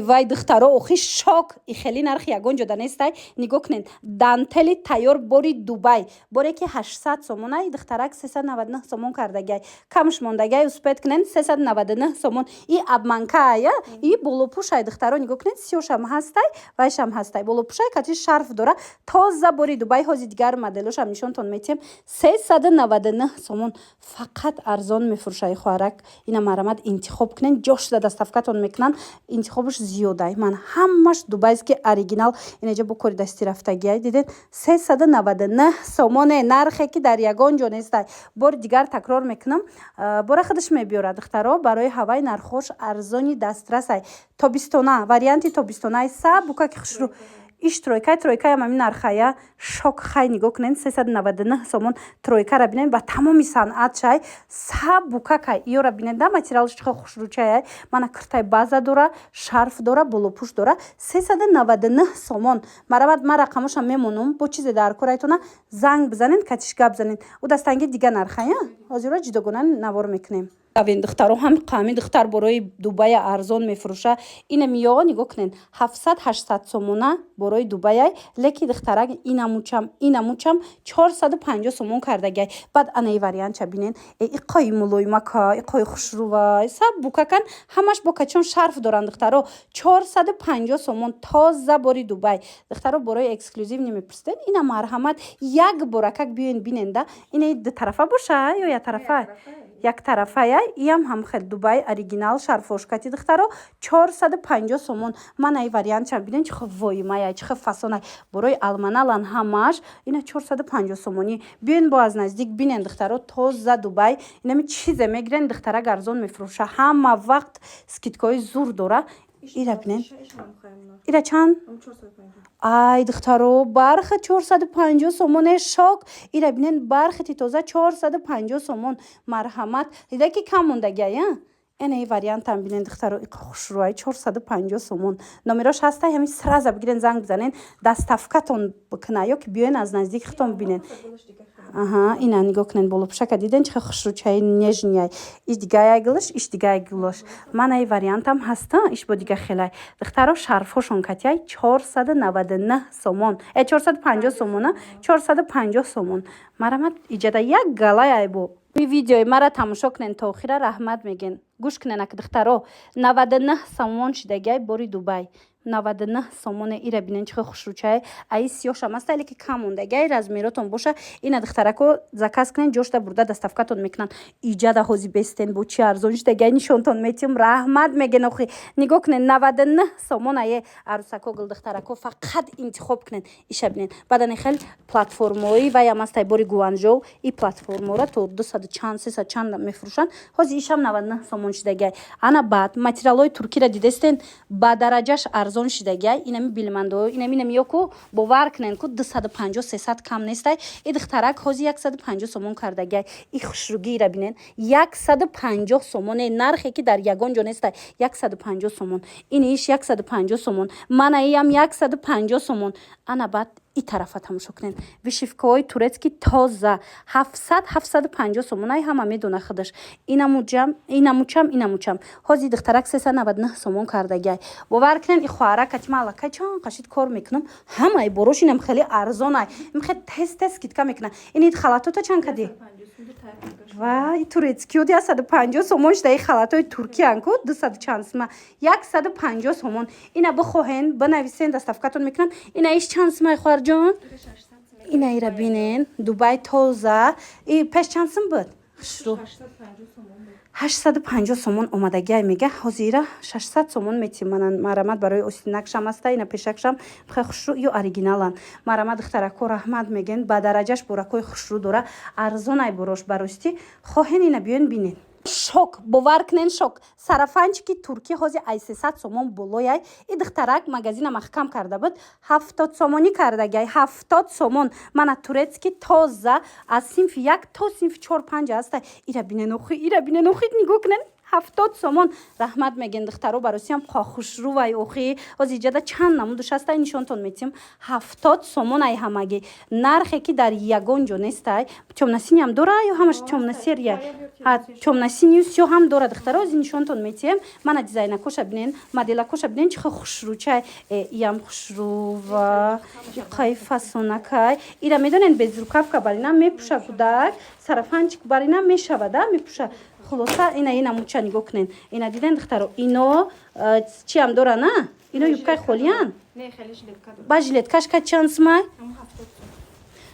Вай, духтаро, охи шок! И хеле нарх ягон ҷода нестай. Нигоҳ кунед, дантели тайёр, бори Дубай, боре ки 800 сомонай, духтарак 399 сомон кардагиай. Камш мондагиай, успеть кунед, 399 сомон. И обманкаая, и болопӯшай, духтаро, нигоҳ кунед, сиёшам ҳастай, вайшам ҳастай. Болопӯшай кати шарф дора, тоза, бори Дубай. Ҳози дигар моделошам нишонтон метиҳем. 399 сомон фақат, арзон мефурӯшай хоҳарак. Ина марамат, интихоб кунед, ҷошда доставкатон мекунанд. Интихобаш зиёдай. Ман ҳамаш дубайский оригинал. Инаҷа бо кори дасти рафтагиай, дидед? 399 сомоне, нархе ки дар ягон ҷо нестай. Бори дигар такрор мекунам, бора худаш мебиёрад, духтаро. Барои ҳавай нархош арзони дастрасай. Тобистона, варианти тобистонаи сабука ки хушрӯ. Иш тройка, тройкаям ҳамин нархая. Шок! Хай, нигоҳ кунед, 399 сомон. Тройкара бинед, ба тамоми санъат шай, сабукакай. Иёра бинед да, материалш чӣ хушрӯчая. Мана, киртай база дора, шарф дора, болопӯш дора. 399 сомон. Марамат, ман рақамошам мемонам, бо чизе дар корайтона занг бизанед, катиш гап занед. Ӯ дастанги дига нархая, ҳозиро ҷудогона навор мекунем. Авен, духтаро, ҳам қами духтар борои Дубая арзон мефурӯша. Ина миёға нигоҳ кунед, 700-800 сомона борои Дубаяй, леки духтарак инамучам, инамучам 450 сомон кардагиай. Баъд анаи вариантча бинен. Э, иқои мулоимака, иқои хушрӯва, сабукакан, ҳамаш бо качон шарф доранд, духтаро. 450 сомон, тоза, бори Дубай. Духтаро, борои эксклюзив намепурсидед, ина марҳамат, як боракак биёен, бинен да. Инаи дутарафа боша ё яктарафа? Яктарафая. Иам ҳам хел Дубай оригинал, шарфошкати, духтаро, 450 сомон. Ман ай вариантша бинен, чӣ хел воимая, чӣ хел фасонай. Борои алманалан ҳамаш ина 450 сомонӣ. Биёен, бо аз наздик бинен, духтаро, тоза Дубай. Инами чизе мегирен, духтарак арзон мефурӯша, ҳама вақт скидкаҳои зур дора. Ира бинен, ира чанд? Ай, духтаро, бархи 450 сомоне, шок! Ира бинен, бархити тоза, 450 сомон. Марҳамат, дида ки кам мондагиая. Энаи вариантам бинен, духтаро, иқа хушрӯай, 450 сомон. Номерош ҳастай, ҳамин сразу бигирен, занг бизанен, доставкатон бикуна ё ки биёен, аз наздик худтон бинен. Аҳа, ина нигоҳ кунед, болопӯшака диден, чӣ хел хушрӯчаи, нежныяй. Иш дигаяй гулаш, иш дигаяй гулош. Манаи вариантам ҳаста, иш бо дига хелай. Духтаро, шарфҳошон катяй, 499 сомон, э, 450 сомона, 450 сомон. Марамат, иҷада як галай айбо. Видеои мара тамошо кунен то охира, раҳмат мегӯен. Гӯш кунен ак, духтаро, 99 сомон шидагиай бори Дубай, 99 сомоне. Ира бинен, чӣ хел хушрӯчае. Аи сиёшам аста, леки кам мондагиай. Размеротон боша, ина, духтарако, заказ кунен, ҷошта бурда доставкатон мекунанд. Иҷада ҳози бестен, бо чи арзон шидагиай нишонтон метиҳам, раҳмат мегӯен. Охи, нигоҳ кунен, 99 сомон ае арӯсако, гулдухтарако, фақат интихоб кунен. Иша бинен. Баъдане хел платформаҳои ваям астай, бори Гуанжоу. И платформаро то дусаду чанд, сесад чанд мефурӯшанд, ҳози ишам 99 сомон шидагиай. Ана баъд материалҳои туркиро дидестен, ба дараҷаш арзон шидагиай. Инами билмандо, инами намиёку, бовар кунен ку, 250, 300 кам нестай. И духтарак ҳози 150 сомон кардагиай. И хушругиира бинен, 150 сомоне, нархе ки дар ягон ҷо нестай. 150 сомон ин иш, 150 сомон. Мана иам 150 сомон. Ана баъд и тарафа тамошо кунед, вышивкаҳои турецкий, тоза, 700, 750 сомонай. Ҳама медона худаш. Инамуҷам, инамучам, инамучам ҳози духтарак 399 сомон кардагиай. Бовар кунед, и хоҳарак ати ман аллакай чанд қашид кор мекунам, ҳамаи борош инам хеле арзонай, им хел тез тез скидка мекунад. Ин халатота чанд кадӣ? Вай, турецкиёд 150 сомон шуда. И халатҳои туркиян ку, дусаду чанд сима, 150 сомон. Ина бихоҳен, бинависен, доставкатон мекунанд. Ина иш чанд симай, хоҳарҷон? Ина ира бинен, Дубай, тоза. И пеш чанд сим буд, хушрӯ? 850 сомон омадагиай мега, ҳозира 600 сомон метим. Марамат, барои остинакшам аста, ина пешакшам хеле хушрӯ, ё оригиналан. Марамат, духтарако, раҳмат мегӯен. Ба дараҷаш буракҳои хушрӯ дора, арзонай бурош. Баростӣ хоҳен, ина биёен, бинен. Шок, бовар кунен, шок! Сарафанчики туркӣ ҳози ай 300 сомон болояй. И духтарак магазина маҳкам карда буд, 70 сомонӣ кардагиай, 70 сомон. Мана, турецкий, тоза, аз синфи як то синфи чор панҷ аста. Ира бинен, охи, ира бинен, охи, нигоҳ кунен. 70 сомон. Раҳмат мегӯен, духтаро. Баросиям хушрӯвай. Охи, ҳозир иҷада чанд намудуш ҳастай, нишонтон метиҳам. 70 сомон ай ҳамагӣ, нархе ки дар ягон ҷо нестай. Тёмно-синий ам дора ё ҳамаш тёмно-серый? Тёмно-синий ю сиёҳ ҳам дора, духтаро, ҳозир нишонтон метиҳем. Мана, дизайнакоша бинен, моделакоша бинен, чӣ хел хушрӯчай. Иям хушрӯва, иқай фасонакай. Ира медонен, безрукавка барина мепӯша кӯдак, сарафанчик барина мешавада, мепӯша. Хулоса, ина ина муча нигоҳ кунен. Ина диден, духтаро, ино чиам дора на? Ино юбкаи холиян ба жилеткаш ка чанд сумай?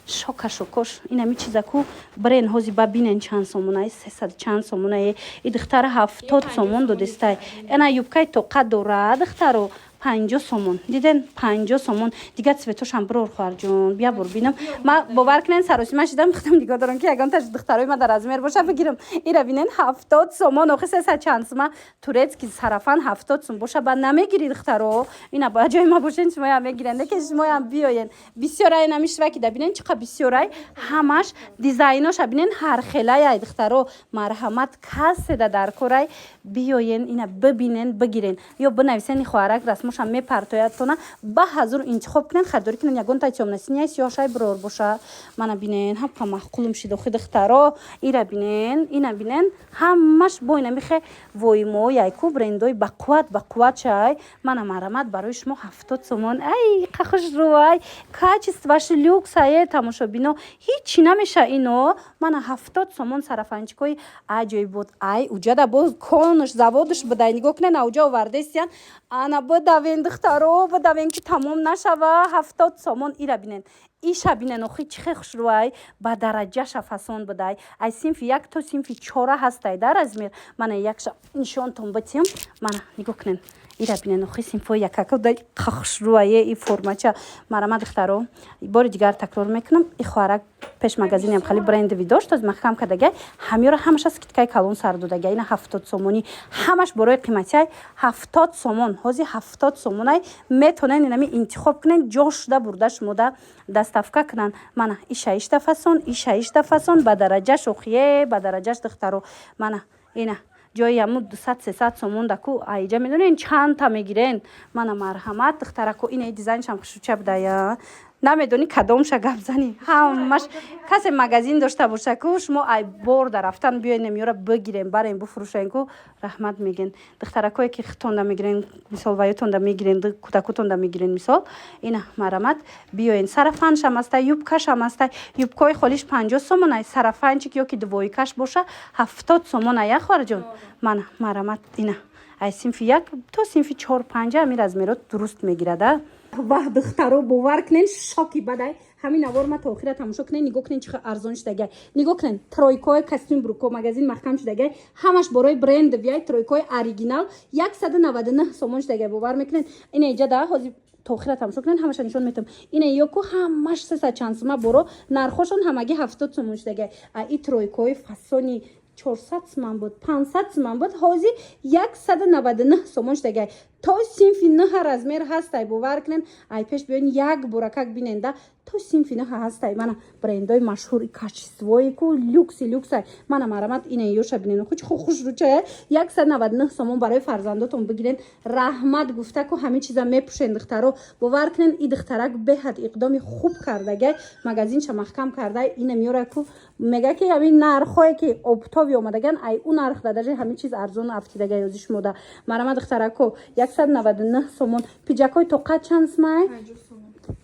Шока шокош. Инами чизаку бренд, ҳози ба бинен чанд сомонае, 300 чанд сомонае. И духтара 70 сомон додестай. Ина юбкаи тоқа дора, духтаро, 50 сомон. Диден, 50 сомон. Дигар цветошам бирор, хоҳарҷон, бия бур бинам. Ма, бовар кунен, саросима шидам, худам нигоҳ дорам, ки ягонташ духтарои ма дар размер боша, бигирам. Ира бинен, 70 сомон. Охи, 300 чанд сума турецкий сарафан 70 сум боша, ба намегири, духтаро? Ина ба ҷои ма бошен, шумоям мегирен. Лекин шумоям биёен, бисёрай. Намишва ки да бинен, чӣ қа бисёрай. Ҳамаш дизайноша бинен, ҳархелаяй, духтаро. Марҳамат, каседа дар корай, биёен, ина бибинен, бигирен ё бинависен. Хоҳарак расмоша мепартоядтона, ба ҳазур интихоб кунен, харидорӣ кунен. Ягон тай тёмно-синий, сиёҳшай бирор боша. Мана бинен, ҳамқа маъқулум шид. Охи, духтаро, ира бинен, ина бинен, ҳамаш бо ина михе воимо яйку брендои бақувват, бақувват шай. Мана, марҳамат, барои шумо 70 сомон. Ай, қа хушрӯай, качествоаш люксае, тамошобино, ҳичи намеша ино. Мана, 70 сомон сарафанчикои аҷоибот. Ай, уҷада боз конуш заводуш будай, нигоҳ кунен, ауҷа овардесиян. Ана, бидавен, духтаро, бидавен, ки тамом нашава. 70 сомон. Ира бинен, иша бинен, охи, чӣ хел хушрӯай, ба дараҷаша фасон будай. Ай синфи як то синфи чора ҳастай дар размер. Мана, якша нишонтон битиҳам. Мана, нигоҳ кунен, ира бинен, охи, синфҳои якака хушрӯае и формача. Марама, духтаро, бори дигар такрор мекунам, и хоҳарак пеш магазинам хали брендовый дошт, оз маҳкам кардагай. Ҳамёро ҳамаша скидкаи калон сар додагай. Ина 70 сомонӣ, ҳамаш борои қиматиай 70 сомон. Ҳозир 70 сомонай, метонен инами интихоб кунен, ҷо шуда бурда шумода доставка кунан. Мана, иша ишта фасон, иша ишта фасон, ба дараҷаш, охие, ба дараҷаш, духтаро. Мана, ина ҷои ҳаму 200, 300 сомон даку аиҷа медонен чандта мегирен. Мана, марҳамат, духтарако, ина дизайншам хушрӯча будая. Намедонӣ кадомша гап занӣ, ҳамаш. Касе магазин дошта боша ку, шумо ай бор да рафтан биёен, ёра бигирем, барем, буфурӯшем ку, раҳмат мегӯен. Духтаракое ки хитонда мегирен, мисол, ваётонда мегирен, кӯдакотонда мегирен, мисол, ина, марҳамат, биёен. Сарафаншам ҳастай, юбкашам ҳастай. Юбкаҳои холиш 50 сомонай, сарафанчик ё ки двойкаш боша, 70 сомонай, я, хоҳарҷон? Мана, марҳамат, ина ай синфи як то синфи чор, панҷа ҳамин размерот дуруст мегирада. Ваҳ, духтаро, бовар кунен, шоки бадай. Ҳамин навор ма то охира тамошо кунен. Нигоҳ кунен, чӣ хел арзон шудагай. Нигоҳ кунен, тройкои костюм брюко, магазин маҳкам шудагай, ҳамаш борои брендовый, тройкои оригинал 199 сомон шудагай, бовар мекунен? Ина иҷа да ҳозир то охира тамошо кунен, ҳамаша нишон метавам. Ина ёку ҳамаш 300 чанд сума боро, нархошон ҳамагӣ 70 сомон шудагай. А и тройкои фасони 400 суман буд, 500 суман буд, ҳозир 199 сомон шудагай. То синфи ныҳа размер ҳастай, бовар кунен. Ай пеш биён, як боракак бинен да, то синфи ныҳа ҳастай. Мана, брендои машҳур, качествои ку люкси люксай. Мана, марҳамат, ина ёша бинен, хуч хушрӯчая, 199 сомон. Барои фарзандотон бигирен, раҳмат гуфта ку ҳамин чиза мепӯшен, духтаро. Бовар кунен, и духтарак беҳад иқдоми хуб кардагай, магазинша маҳкам кардай. Ина меёра ку, мега ки ҳамин нархҳое ки оптовый омадаган, ай ӯ нарх да даже ҳамин чиз арзон афтидагай ёзи шумода. Марҳамат, духтарако, 199 сомон. Пиджакҳои тоқа чанд сумай?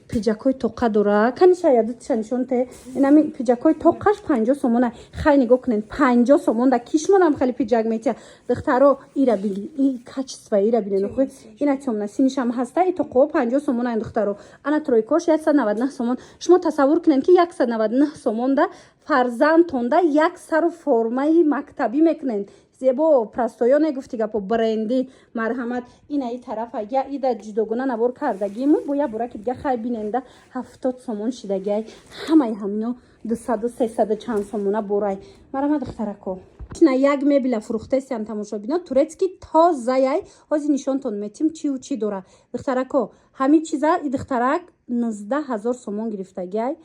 Пиджакҳои тоқа дора, каниша ядутиша нишон те. Инами пиджакҳои тоқаш 50 сомона. Хай, нигоҳ кунед, 50 сомон да кишмонам хеле пиджак метия, духтаро. Ира бин, и качество ира бинен. Охи, ина тёмно-синийшам ҳаста. И тоқао 50 сомона, духтаро. Ана тройкош 199 сомон. Шумо тасаввур кунед, ки 199 сомон да фарзандтонда як сару формаи мактабӣ мекунед, зебо, простоё негуфти гапо, брендӣ. Марҳамат, ина и тарафа я ида ҷудогона навор кардагиму бо я бораки дига. Хай, биненда, 70 сомон шидагиай. Ҳамаи ҳамино 200, 300 чанд сомона борай. Марҳамат, духтарако. На як мебела фурӯхтесиям, тамошобино, турецкий тозаяй. Ҳозир нишонтон метим, чиу чӣ дора, духтарако. Ҳамин чиза и духтарак 19 000 сомон гирифтагиай.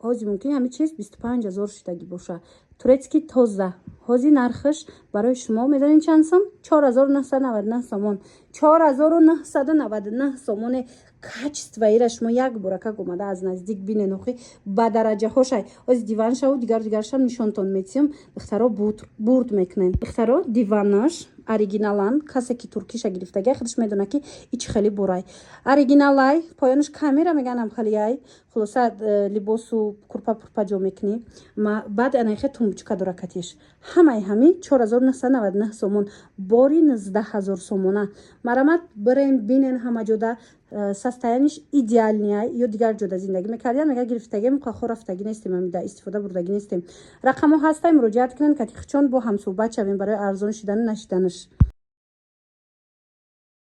Ҳозир мумкин ҳамин чиз 25 000 шидагӣ боша. Турецкий тоза. Ҳозир нархаш барои шумо медонед чанд сом? 4999 сомон. 4999 сомоне. Качествоира шумо як боракак омада аз наздик бинен. Охи, ба дараҷаҳошай. Ози диваншаву дигар дигаршам нишонтон метиҳам. Духтаро, бурд мекунен. Духтаро, диванаш оригиналан. Касе ки туркиша гирифтага, худаш медонад, ки ич хеле бурай оригиналай. Поёнаш камера меганам, халияй. Хулоса, либосу курпа пурпа ҷо мекунӣ. Баъд анайхе тумбочка дора катиш. Ҳамаи ҳами 4999 сомон, бори 19 000 сомона. Марамат, бирен, бинен. Ҳама ҷода состояниш идеальный. Ё дигар ҷода зиндагӣ мекардиям, мега гирифтагем, қахо рафтагӣ нестем, амида истифода бурдагӣ нестем. Рақамҳо ҳастай, муроҷиат кунен. Катихчон бо ҳамсӯҳбат шавем барои арзон шидану нашиданаш.